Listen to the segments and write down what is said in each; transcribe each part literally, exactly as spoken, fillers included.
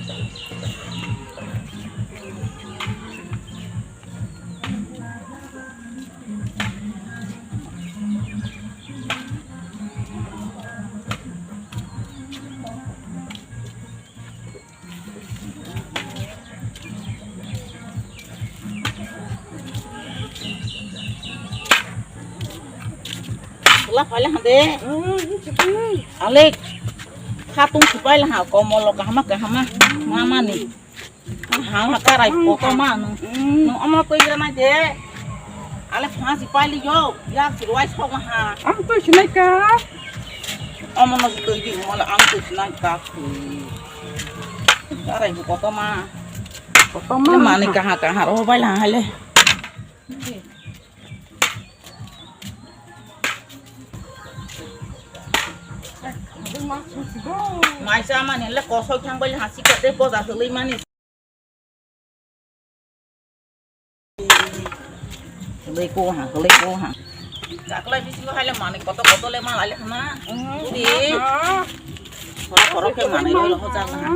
Wala paila hande. Ale khatung sipai laha komolo kahama kahama mama ni. Ha ha karai kotoma no. No ama koi jana je. Ale phasi paili yo. Ya sirwai sok ha. Ang to sinai ka. Ama no to di mala ang to sinai ka. Karai kotoma. Kotoma. Mani kaha kaha ro bai la hale. Maisa mani le kosoi thang bai hasi kate boja hului mani. Hului ko ha, hului ko ha. Chaklai bisingo hai le mani koto koto le malai le hana. Di. Khoro khoro khe mani lo ho chak ha.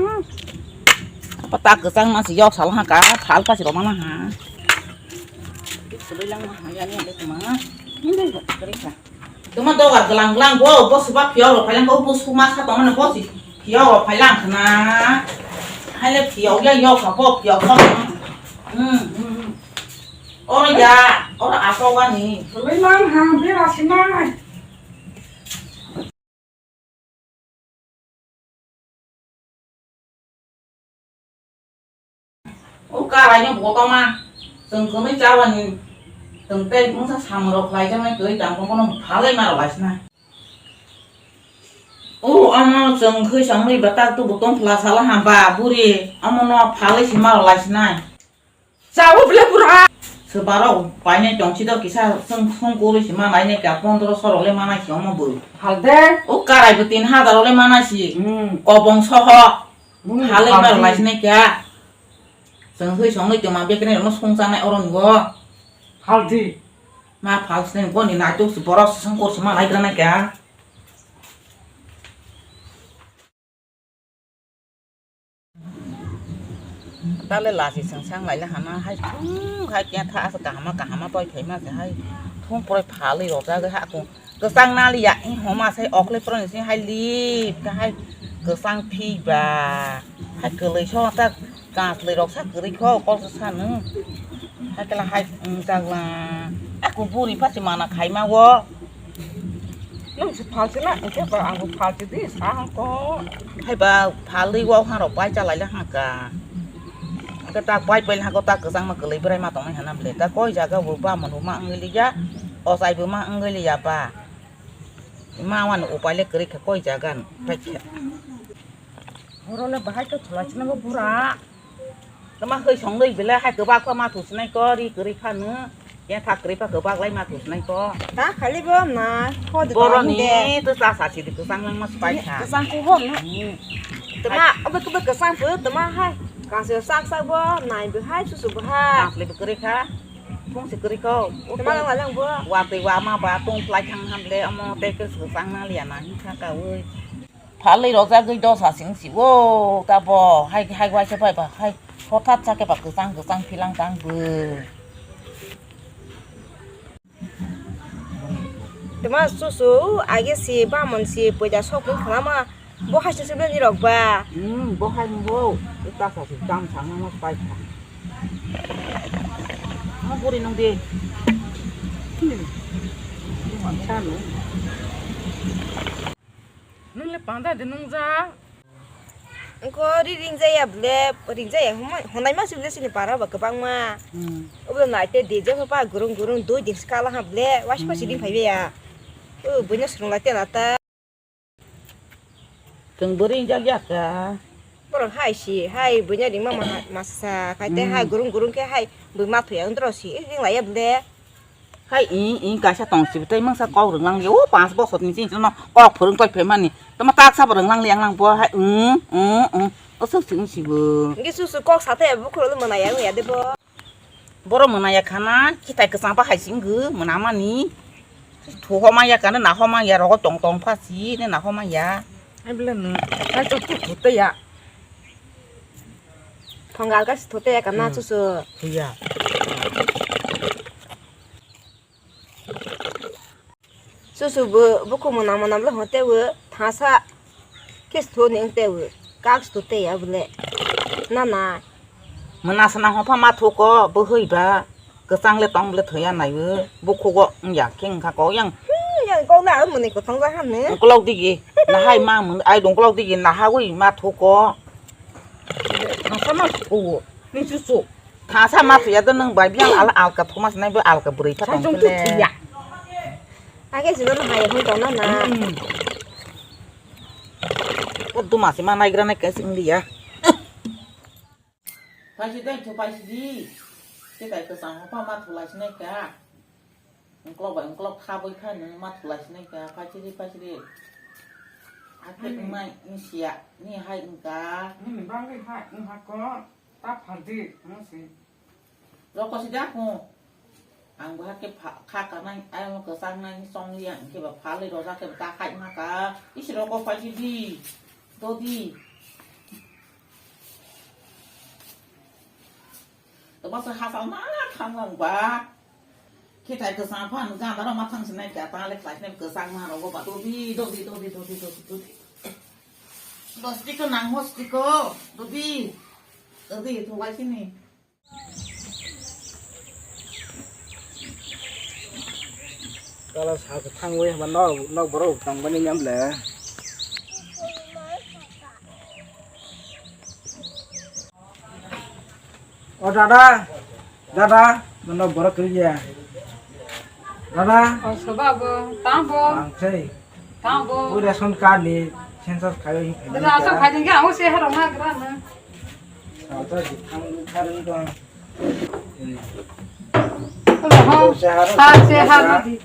Apa tak gesang masi yok sal ha ka, phal pasi ro mana ha. Sului lang ma ha ya ni le kuma. Ni le kari ka. Tuma dogar glang glang bo, bo suba phiyok rok phailang ko, bo suma sa tong mano bo si phiyok rok phailang khna. Haile phiyok ya yok ka bo phiyok ba. Hmm, hmm, hmm. Oro ya, oro ato wani. Rui man ha, bera sinai. O karai no botoma, chwng kwnwi chawani, chwng tei mungsa samung rok khlai jaknai kwrwi tang bono phalwi ma rok laisna. O omo chwng khwi songwi bwtak tubu tong phla sala ha ba buri, omo no phalwi si ma rok laisnai. Chawi bwle bura. Swbarok painai tongsi do kisa sung sung kuri si manai ne ka pondro soro le manai si omo bwrwi. Halde. O karai bo tin hazar le manai si. Hmm. Kobong soho. Hmm, halde halde. Mar lai sinai kya. Sung hui song le tuma bekre no sung chanai oro ngo. Halde. Ma phal sinai bo ni nai tuk si borok sung kur si manai gra nai kya. Tale lachi seng sang lai le hana hai thung hai kya tha asa kahama kahama toi phai ma se hai thung poroi phalwi rojak ha kung kwchang nali ya i homa sai okle poroi se hai lip ka hai kwchang phi ba hai kwlwi so ta kaslwi rok sa kwrwi kho kol sa sa nung hai kala hai wng jak la aku buri pha se mana khai ma wo. Nung se phalchina, hwnkhe ba ang bo phalchi di, sa hang ko. Hai ba phalwi wao hang rok pai chalai le hang ka. Hwnkhe ta pai pai hang ko ta kwchang ma kwlwi bwrai ma tongnai hana bwle. Ta koi jaga bo ba mano ma wngwi liya, ochai bo ma wngwi liya ba. Ma wano upai le kwrwi kha koi jaga no pai kha. Horo le bahai khe thulai china bo bura. Tama hoi song doi bele hai kwbak khe ma thu sinai ko ri kwrwi phano. Ya thak kwrwi pha kwbak lai ma thu sinai ko. Ta khali bo na kho de. Boroni to cha sa si de kwchang lang ma spai kha. Kwchang ko hom na. Hmm. Tama obo kwbak kwchang pho tama hai. Kang se sak sak bo nai bo hai su su bo hai. Kang se bo kwrwi kha. Thung se kwrwi ko. Tama lang lang bo. Wa twi wa ma ba tung plai thang ham le omo te kwchang na liya na hin kha ka oi. Phalwi rojagwi dosa sing si o tabo hai hai waisa pai ba hai hothat sa khe ba kwchang kwchang philang tang bo. Tama susu age si bamon si poida sok pun khama ma bo hai susu ni rok ba. Hmm, bo hai bo ta sa si tam sang ma pai kha. Ma buri nung de. Hmm. Ni wan sa no. Nung le panda de nung ja. Engko ri ringjaya bwle, ringjaya hwnmai-, hwnnaima se bwle chini para ba kwbangma. Hmm. Obo naite D J pha pa gurung gurung dui din se kala ha bwle, waisa pha siding phaibai ya. O buino swrwng lai tela ta. Chwng bo ringjak ya kha. Borok hai si, hai buino ringma ma-, masa khai te hai gurung gurung khe hai bui ma thuya wngdro si, ringlaiya bwle. Hai i i kaisa tong sibitei mangsa kok rwnglang liya o panch bosor ni sini no kok phwrwng toi phaimani tamo tak sabo rwnglang liya ang bo hai mm mm mm o sok sing sibo. Ngi su su kok sa thaya bukhro le mwnaya wngya de bo. Boro mwnaya khana khitai kwchang pa hai sing gw mwnamani. Thuhoma ya kana nahoma ya rogo tong tong pha si ne nahoma ya. Hai bwle nw hai to tu khutaya. Thong alga si thote ya kana Hmm. chuchu. Thuya. Chuchu bu buku mwnam mwnam le hote bu thasa kis tho ni te bu kak si thote ya bule. Na na. Mwnasana hopha ma thuko bwhwi ba. Kwchang le tong le thwiya naiwi bukhugo wngya khe wngkha kok yang. Hmm, yang kok na mwnwi kwthang ja han ne. Ukolok digi nahai ma mwn ai dong ukolok digi nahawi ma thuko. Thasa ma thuko. Ni chuchu. Thasa ma thuya do nwng bai biang al alka thuma sinai bo alka bwrwi pha tong le. Age sino na hai hoi dona na. Hmm. O duma se ma naigra nai kaisi wngya. Paisi dai thu paisi di. Khe tai kwchang hopha ma thulai sinai kha. Ungklok bai ungklok kha boi kha nung ma thulai sinai kha. Paisi di, paisi di. Akhir Ani. Nai ni siya ni hai wngkha. Nini bagwi hai wngkha ko. Ta phaldi, wng si. Roko si da ko. Ang bo hake pha-, kha kanai, ayang kwchang nai song liya, hingke ba phalwi rojak khe ta khai ma ka. Isi roko paisi di. Dodi. Tama sa hasa na thang lang ba. Khe tai kwchang phan jang daro ma thang sinai ka ta le khlai sinai kwchang ma rogo ba dodi, dodi, dodi, dodi, dodi, dodi. Dos tiko nang hos tiko. Dodi. Dodi, thung lai sini. Kala sa kwthang wi hwnba nok, nok borok tang bani nyam le. O dada, dada, nok borok kwrwi ya. Dada. O soba bo, tang bo. Ang sei. Tang bo. O ration card ni census khayo hi. Dada, asok khai dingke, ang se harong na gra na. Salta jikang kharing dong. Oho, sa se ha di.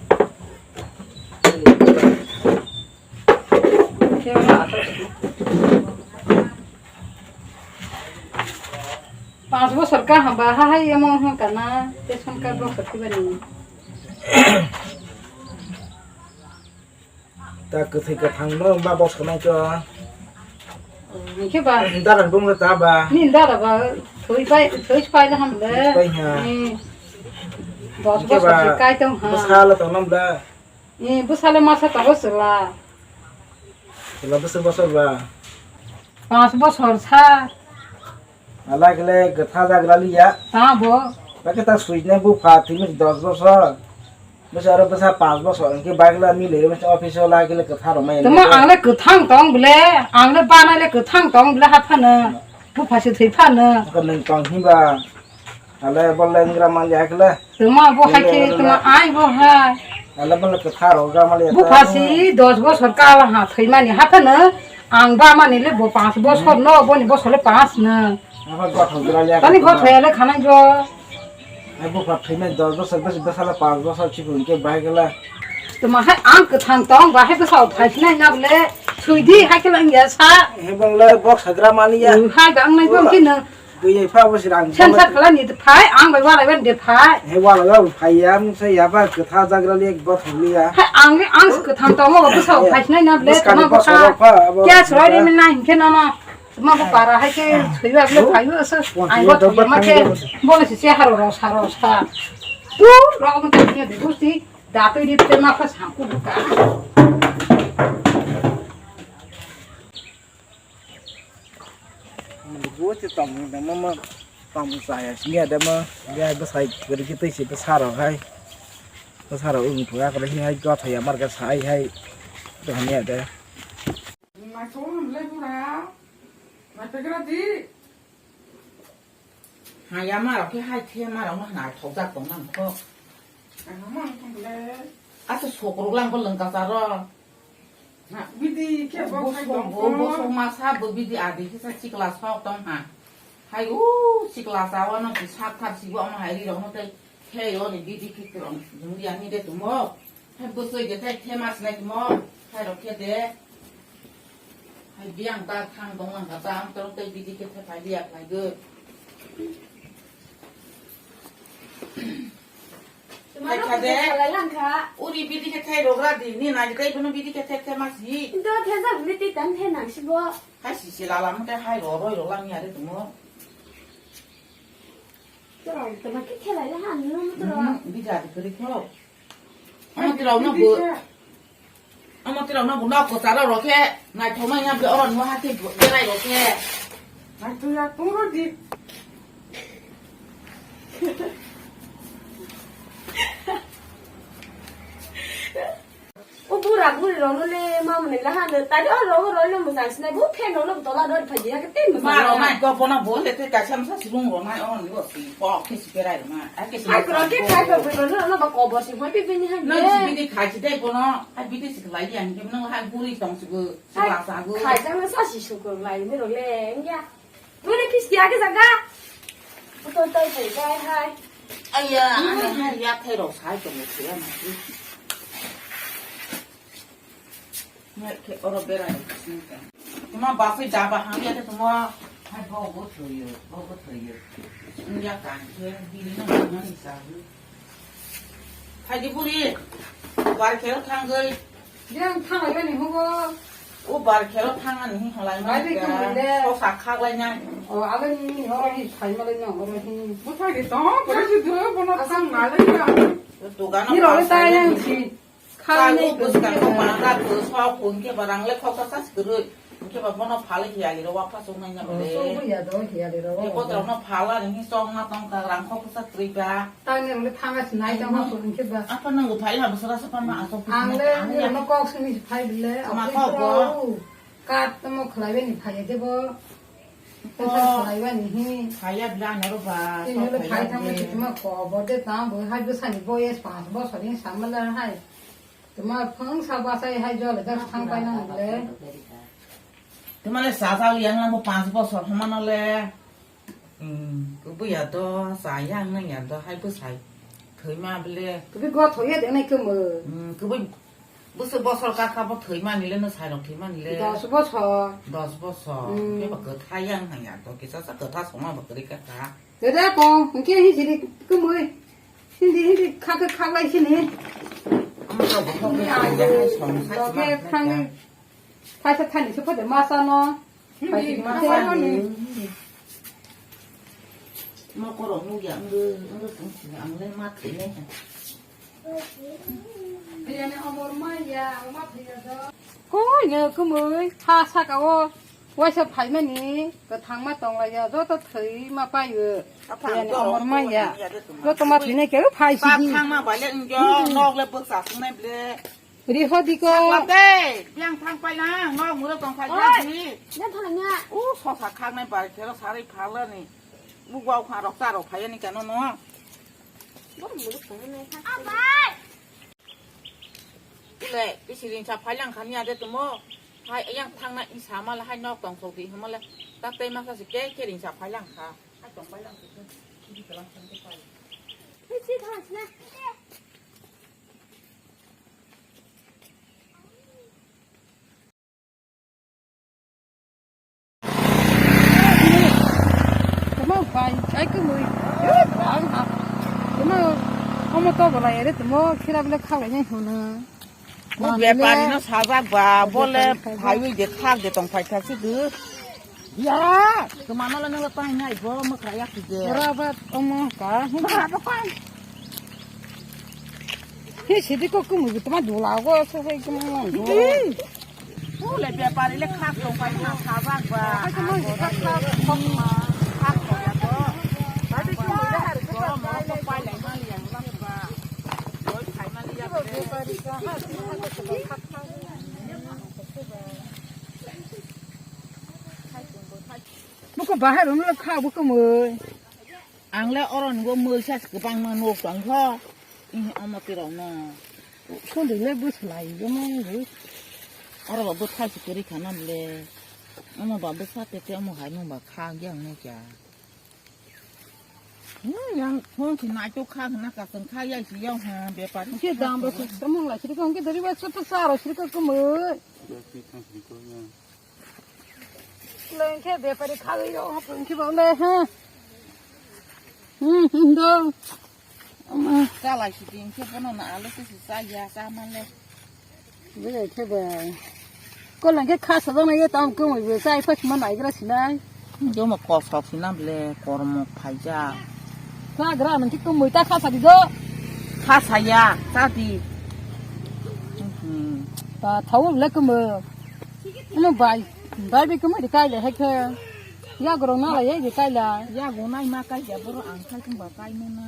Panch bosor ka hamba ha hai emo hwn kana, te son ka bosor ki bani. Ta kwthwi kwthang no ma box khanai cho. Hingke ba. Dara bung ta ba. Ni dara ba. Thoi pai, thoi pai la ham le. Pai ha. Ni. Dos bosor kai tong ha. Bwsa la tong nam da. Ni bwsa le masa ta bosor la. La bwsa bosor ba. Panch bosor sa. Alai kele kwtha jagra liya. Ta bo. Bake ta suijne bupha tini dos bosor. Bwsa aro bwsa panch bosor hwnkhe bagla mile bwsa office o lai kele kwtha rwmai. Tamo ang le kwthang tong bile, ang le banai le kwthang tong bile haphano. Bupha se thwi phano. Nang tong himba. Ale bole ngra man ya kele. Tamo bo hai khe tamo ai bo hai. Ale bole kwtha rw ga mali. Bupha si dos bosor kala ha thwi mani haphano. Ang ba mani le bo panch bosor no, boni bosor le panch no. Apa gotho jora le. Tani gotho ya le khanai jo. Ai bupha thwimai dos bosor, bwswk bwsala panch bosor chikon khe bahai kala. Tuma hai ang kwthang tong, bahai bwsao phaisinai na bole, thwidi hai khe lang ya sa. He bong le box hagra mani ya. Hai bang nai bong khe no. Bui pha bo sirang. Sensar khala ni phai, ang bai walai ban de phai. He walai ba phai ya, mung sa ya ba kwtha jagra le gotho le ya. Hai ang le ang kwthang tong, bwsao phaisinai na bole, tuma bwsao. Kya sroi ri min na hin khe no no. Ma bo para hai khe thwiba bole phaio se. Ai bo thwiya ma khe bole se se haro ro sa ro sa. Tu ro mo te ni de gusti da to ri te ma kha sa ku ka. Bo te tam da ma ma tam sa ya sini ada ma ya ba sai kari ki tei se ba sa ro hai. Ba sa ro ung thwa ka hi hai ko thaya mar ka sai hai. To hanya da. Naithok ham le bura. Naithok gra di. Ha ya ma rok khe hai the ma rok ma naithok jak tong nang kho. Aha ma ham le. Asa sok rok lang ko lengka sa ro. Na bidi khe bo khai tong bo ko. Bo sok ma sa bo bidi adi khe sa chikla sok tong ha. Hai u chikla sa wa no ki sak thar si bo ma hai ri rok no tei. Khe yo ni bidi khe kwrwng jumri ani de tumo. Hai bwsoi de thai the mas nai tumo. Hai rok khe de. Hai biang ta thang dong lang ka ta ang tong tei bidi khe the phai liya phai de. Hai kha de. Uri bidi khe thai rok ra di ni nai tei bono bidi khe the the mas hi. Do the jang ni ti tan the nang si bo. Hai si si la lam te hai ro roi ro lang ya de tumo. Tama khe khelai le ha, nini motor. Hmm, bija de kri kho. Ama tirao no bu. Ama tirao no bu no ko sara ro khe. Nai thoma ya be oro no ha te berai ro khe. Nai tu ya tu ro di. O bura buri rok no le ma mwnwi la hano, tari o rok roi no mwchang sinai, bo fan rok no tola roi phai ya, tei mwchang. Ma rok nai ko bono bo le tei kaisa msa sibung rok nai o ni bo si pok khe si berai rok ma. Ai khe si. Ai ko ke khai ko bo no no ba ko bo si hoi bi bini han. No si bini khai si dei bono, ai bini si lai ya ni no hai buri tong si bo si ba sa bo. Khai jang no sa si su ko lai ni rok le ya. Buri phisti age jaga. Oto tai tai gai hai. Aya, ane hai ya thai rok sai to mo thia ma. Ngai khe oro berai. Tuma ba phai da ba hang ya tuma. Hai bo bo thoyo, bo bo thoyo. Ya kan khe bini na na ni sa. Phaidi buri, bar khel thangwi. Yang thangwi bani hugo. O bar khel thangani halai ma. Bai bi kung le. Sosa khaklai na. O, alo ni, ni, oro hi, sai ma le no, oro hi. Buthai de tong, kore si duro bono thang ma le ya. Dogano. Ni ro le ta yang si. Kha le buska ko ma ra ko so ko ke barang le khoksa sas guru. Khe ba bono phalwi hiyali rok wapha chuknai na bole. Chuknai ya do hiyali rok. Khe kotorok no phala ni hi chokma tongkha rang kho kisa twi ba. Tang ni rok le thanga sinai tong ha ko hwnkhe ba. Apa nang bo phai ha bwswra sa pama asok. Ang le ni rok no kok sini phai bile. Ma kok bo. Kat tamo khlai bani phai de bo. Tamo khlai bani hi. Phai ya bla na ro ba. Ni le phai thang ma chitma ko bo de tang bo hai bwsani boyes panch bosor ni samala hai. Tuma phung sa bachai hai jole dak thang pai nang le. Tuma le sa sa yang lang bo panch bosor hama no le. Hmm, kubu ya do sa yang nang ya do hai bo sai. Thoi ma bele. Kubu go thoi ya de nai kumu. Hmm, kubu busu bosor ka kha bo thoi ma ni le no sai rok thoi ma ni le. Dos bosor. Dos bosor. Hmm. Ke ba ko thai yang nang ya do kisa sa ko tha song ma ba ko ri ka kha. Dede ko, hwnkhe hi sini kumui. Hindi, hindi, khak, khak lai sini. Ang to bo khok ya, ya, song sa. Doke ma, thangni. Thaisa thani se phode masa no. Hindi, masa ni. Ma koro mu ya, ang, ang, ang, ang le ma thini. Koi no kumui ha saka o waisa phaimani kwthangma tonglaiya joto thwi ma paio. Aphang yani to omor ma ya. Joto ma thwinai khe phai sidi. Thangma bai le wngyo nok le bwkcha sungnai ble. Ri hodi ko. Sakla de, yang thang pai na nok muro tong phai ya di. Ya thang ya. U sosa khaknai bai khero sarai phalani. Buk wao kha rok cha rok phai ani kano no. Bor muro tong nai kha. Abai. Ile, bisi ringsa phailang khani ade tumo. Hai, yang thangna isa mala hai nok tong thok di hamala. Tak tei masa si ke, ke ringsa phailang kha. Hai tong phailang si ke. Kiri kalang sang ke pai. Hai si thang sina. Tamo bai, ai kumui. Tamo omo to bola ere tamo khira bile khalai nai hunu. Bo bepari no sajak ba, bole phaiwi de thak de tong phai thak si du. Ya, kemana la nang tang nai bo mo kaya si de. Ora ba omo ka. Ba ba pai. Hi sidi ko kumui tamo dula go so hai kumui. Ule bepari le khak tong pai na khabak ba. Khak tong ya to. Pai lai ma liya ba. Oi khai ma liya. Buko bahai rung le kha buko mui. Ang le oro nunggo mui sa kwbangma nuk tong kho. Ih, omo tirok no. Sundui le bwslai yo mui. Oro ba bwthai se kwrwi khana le. Omo ba bwsa tete omo hai mung ba kha yang nuk ya. Hmm, yang phone si nai to kha na ka sung kha ya si yang ha bepari. Ke dam ba su samung la siri ko ke dari ba su to sa ro siri ko ko mui. Lengkhe bepari khalwi rok hapung khe ba le ha. Hmm, hmm, do. Ama. Chalai si ding khe bono na alu se si cha ya cha man le. Bele khe ba. Ko lengkhe kha sa dong na ye tam ko mo be chai phas man ai gra sinai. Jomo kosok sina ble kormo phaija. Chagra nang ki kumui ta khasa di do. Khasa ya, cha di. Hmm. Ta thau le kumui. Ano bai, bai bi kumui di kai le hai khe. Ya gorong na la ye di kai la. Ya go nai ma kai ya boro ang kai kum ba kai mo na.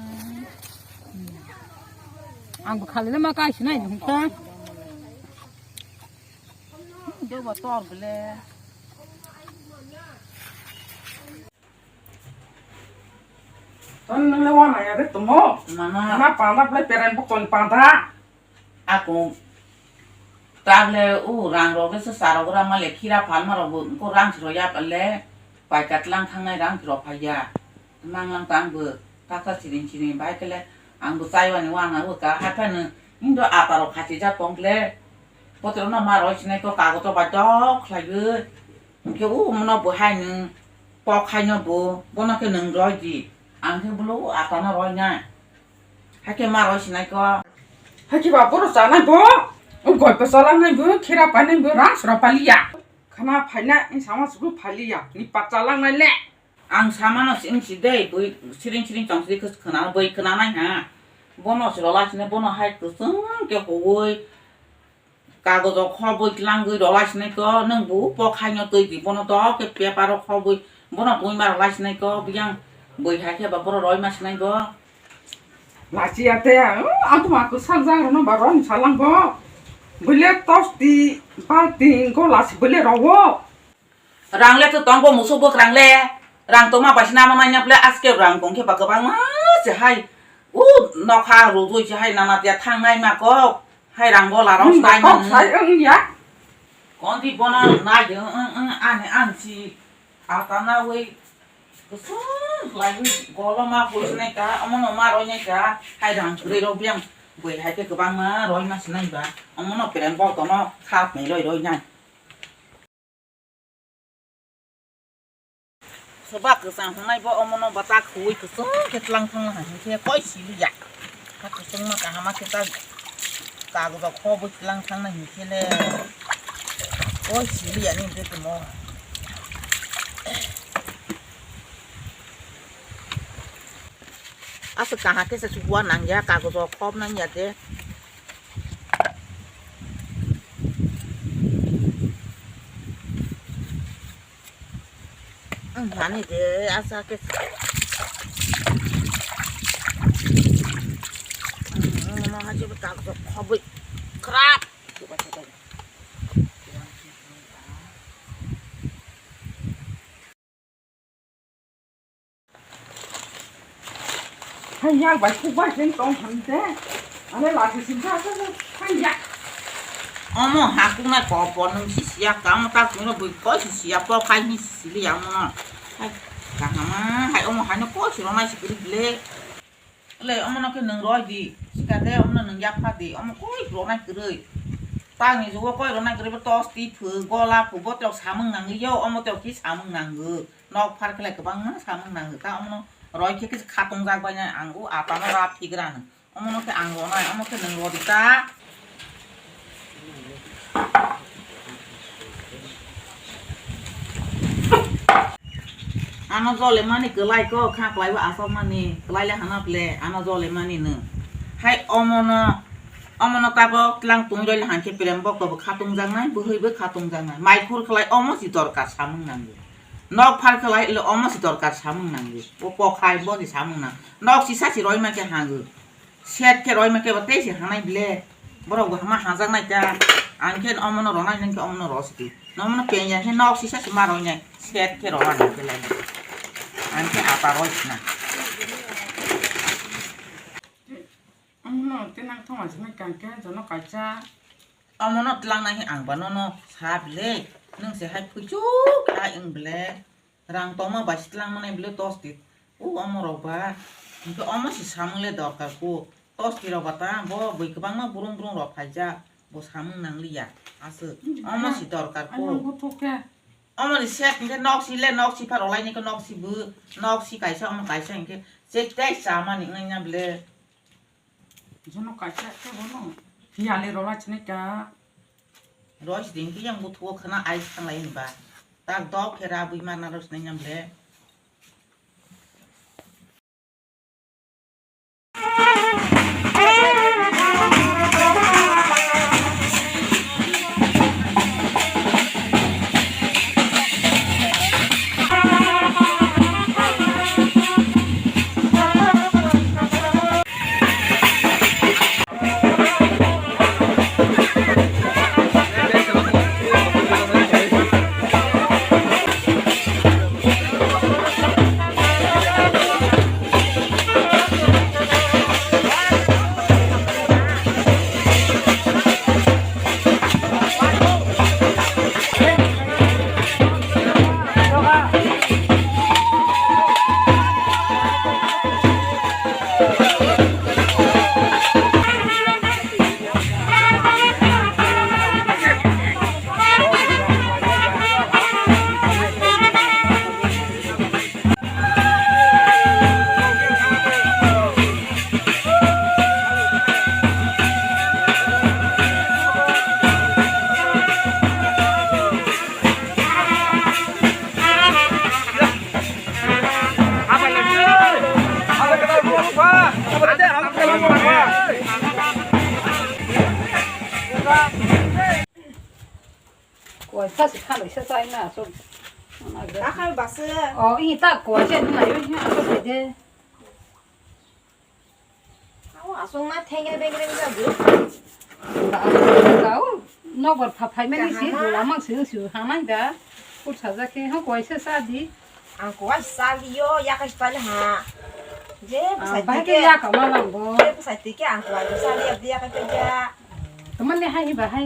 Ang bu khale ma kai sinai hung ta. Do ba tor bele. Ton nang le wana ya de tomo. Mana? Mana panda ple peren bokol panda. Ako. Table u rang rok le se sarok gra male khira phalma rok bo ko rang sro ya pale. Pai katlang thangnai rang sro phai ya. Mang lang tang bo. Taksa siring siring bai kele. Ang bo chai wani wana u ka ha phanu. Indo apa rok khachi ja pong le. Potro no ma roi sinai ko kago to ba dok khlai bo. Hwnkhe o omono bo hai nwng pok hai no bo, bono khe nwng roi di. Ang khe bolo o atano roi nai. Hakhe ma roi sinai ko. Hakhe ba boro chanai bo. O goi pa chalangnai bo, khera painai bo, rang sra paliya. Khana phaina, ni sama suku phaliya, ni pa chalangnai le. Ang samano sing si dei, bui siring siring chong si khwna, bui khwna nai ha. Bono sro lai sinai, bono hai kwchwng khe howoi. Kagojo khobwi tlangwi rwlai sinai ko, nwng bo pok hai no twi di, bono to khe paper o khobwi, bono twi ma rwlai sinai ko, biyang bwi hai khe ba boro roi ma sinai bo. Lachi ya te, ang tuma kwchak jak rwno ba rong salang bo. Bwle tosti balting go lasi bwle rogo. Rang le to tong bo musuk bwkrang le. Rang tongma bai se nama nai nap le aske rang tong khe ba kwbangma se hai. U nokha rujui se hai nana tia thang nai ma kok. Hai rang bo la rong Hmm, nai kok ma sai nwng. Wng ya. Kon di bono nai de wng wng ani ang si ata na wi. Kusung lai wi goloma hui se nai ka omo no ma roi nai ka. Hai rang kwrwi rok biyang bwi hai khe kwbangma roi ma se nai ba. Omo no peren bol tono khap nai roi roi nai. Soba kwchang hwngnai bo omono bata khuwi kwchwng khe tlang thangna hai hwnkhe koi siliya. Ha kwchwngma kahama khe ta kagojo khobwi tlang thangna hinkhe le koi siliya ni hwnkhe tongmo. Aswk kaham khe se chukua nangya, kagojo khop nangya de. Ang hani de asa khe. Ang ano haji kagojo khobwi khrap. Hai yak bai kuk bai jen tong thang de. Ane lagi sing sa sa sa. Hai yak. Omo hakuk nai kopor nung si siya kamo ta kuno bui koi si siya po kai ni si sili ya omo no. Hai kahama hai omo hai no koi si ronai si kiri ble. Le omo no khe nung roi di. Sika de omo no nung yak pha di. Omo koi ronai kiri. Tang ni jugo koi ronai kiri bo tos ti phu gola phu bo tok samung nang yo omo tok ki samung nang go. Nok phar khlai kwbangma samung nango. Ta omono roi khe kisa khatung jak bai nai ang o atano rap thik rano. Omono khe ang ronai, omo khe nwng rodi ta. Ano jole mani kwlai ko kha kwlai bo asok mani kwlai le hana ple ano jole mani no. Hai omono, omono tabok tlang tong roi le han khe prem bok to bo khatung jak nai, bwhwi bo khatung jak nai. Mai khur khlai omo si dorkar samung nango. Nok phar khlai le omo si dorkar samung nango. O kok hai bo si samung nang. Nok sisa si roi ma khe hango. Set khe roi ma khe bo tei si hanai ble. Borok bo hama hajak nai ta. Ang khe omo no ronai nang khe omo no ro si. Nomo no peng ya khe nok sisa si ma roi nai. Set khe ro nang khe le. Ang khe apa roi si na. Omo no te nang thoma si nai kang khe jono kaisa. Omono tlangnai ang ba nono sa bile, nwng se hai phuichuk kha wng bile, rang tongma bai se tlangmani bile tosti, o omo rok ba, hwnkhe omo se samung le dorkar kho, tosti rok ba ta bo bui kwbangma brung brung rok phaijak, bo samung nangliya, aswk, omo se dorkar kho. Ano buthuk khe. Omo ni set hwnkhe nok si le nok si pha rwlaini khe nok si bo, nok si kaisa omo kaisa hwnkhe, chetai chamani wngnai na bile. Jono kaisa khe bono hiyali rwla chinai ka. Roi sidi hwnkhe yang buthuo khwna ais thanglai hinba. Tak dok khe rabwi mana roi sinai nyamle. Kasi khalai sa chai na so. Takhai basa. O, i ta ko che na yo hi a so de. Aw, aswk na thengre bengre wngjago. Ba, ba, o, nokbar pha phaimani si, kaham. Bwla mang si, si, hamai da. Kut sajak khe, ha, kuaisa sa di. Ang kuaisa sa liyo, yakai sa li ha. Je, ah, bwsai bahai tike. Khe yakama lang bo. Je, bwsai tike, ang kuaisa sa liya, yakai tike. Tamani hai, hai, bahai,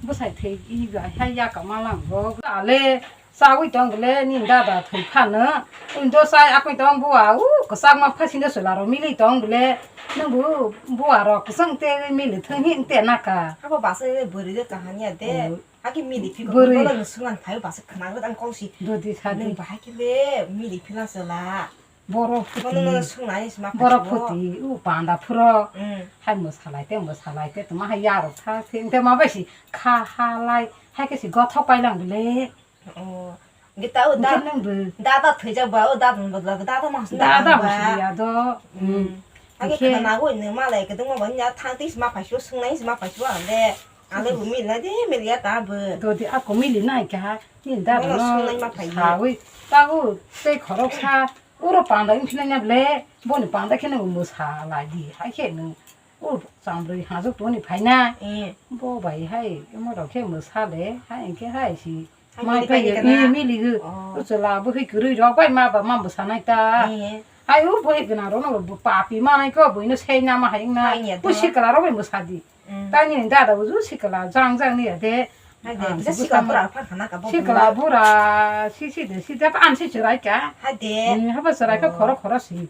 bwsai thwi, hai, hai, yakama lang bo. Ale, Chawi tong bole, nini dada thwi phano. Wngdo chai akwi tong bua, u kwchakma phasino chwla rok mili tong bole. Nwngbo bua rok kwchang te mili thwng hi te naka. Abo basa le bwrwi de kahania de. Oh. Haki mili phi bwrwi. Bono swngna phai basa khna gwi ang kong si. Dodi sa di. Nwng bahai khe le mili phila chwla. Borok phuti. Bono no swngna is ma. Borok phaisio. Phuti, u panda phuro. Mm. Hai mwsalai te, mwsalai te, tma hai yarok tha, thing te ma bai si kha ha lai. Hai khe si gothok pai lang bole. Oh, hwnkhe ta o da, hwnkhe nwng bo dada thwijak ba, o dada ni bwdla dada mas dada mas ya do. Hmm. Hwnkhe khwnago nwng malai kwdwngma bo wngya thang twi sima phaisio, swngnai sima phaisio ang de. Ale bo mili nai de, mili ya ta bo. Dodi ako mili nai kha, ni dada no swngnai ma phai. Sawi, tago tei khoroksa, uro panda wng philai na ble, boni panda khe nwng mwsa lai di, hai khe nwng. O chambrwi hajok tongni phaina. Eh. Bo bai hai, omo rok khe mwsa le, hai hwnkhe hai si. Hai mai mili pai phai kana? Ni mili hu. Oh. O chwla bo hai kwrwi rok bai ma ba ma bwsa nai ta. Eh. Hai o bo hai gana rok no bo papi ma nai ko bo ino sei na ma hai na. Hai ya. Bo to. Sikla rok bai bwsa di. Mm. Ta ni dada bo ju sikla jang jang ni ya de. Hai de, ah, bisa bo sikla sama. Bura pha khana ka bo sikla bura. Bura, si si de, si de, pa an si chwrai ka. Hai de. Hmm, haba chwrai ka. Oh. Khoro khoro si.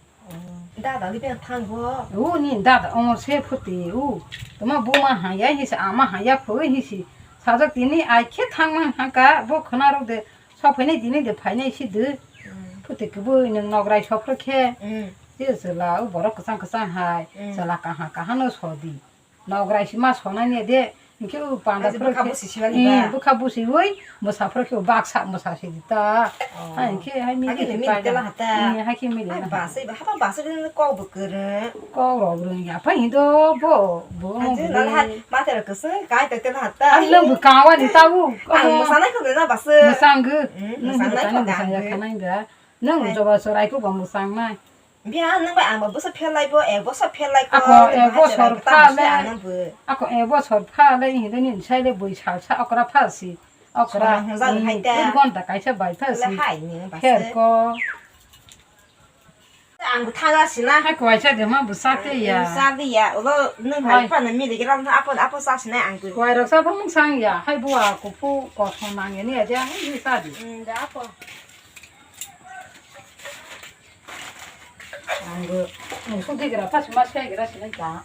Dada ni beng thango. U ni dada omo se phuti u. Toma buma haya hisi ama haya phoi hisi. Sajak tini ai khe thangmang hangka bo khwna rok de. Sok phainai tini de phainai si de. Mm. Phuti kwbui nwng nograi sopro khe. Mm. Je chwla u borok kwchang kwchang hai. Mm. Chwla kaha kaha no sodi. Nograi si ma sonai ni de, hwnkhe o panda phuru bwkha khe, busi simani eh, ba? Bwkha busiwi mwsa phuru khe o baksa mwsa si di ta. Oh. Hai hwnkhe hai mili. Hai khe mili tela hata. Eh, hai khe mili. Hai na basai ba, hapa basai ni kok bo kwrwng. Kok rok rwng ya, phai hindo bo, bo. Hai je nal hai, mate rok kwswng, kai ta tela hata. Ang nwng bwkang wani ta o. Ang mwsanai kho na basai. Mwsang gw. Hmm, nwng mwsanai kho ya khanai ba. Nwng joba sorai kho ba mwsang nai. Biya nwng bai ang bo bwsa phelai bo, ek bosor phelai ko, ako nwng ek bahai bosor chwrai phale, ta ano bo. Ako ek bosor phale, hini ni sai le bui sal sa okra phal si, okra. Sona hwnjak hai ta. Ek ghonta kaisa bai phal si. Le hai ni ba se. Her ko. Ang bo thang ja si na. Hai ko aisa de ma bwsa te ya. Sa de ya, ulo nwng hai. Hai phano mili gram apo, apo sa si na ang bo. Kwai rok sa phang sang ya, hai bua ko phu ko thon nang ya ni aja, hai ni sa di. Hmm, da apo. Ang bo, ang sung thai gra, pas mas kai gra si na ka.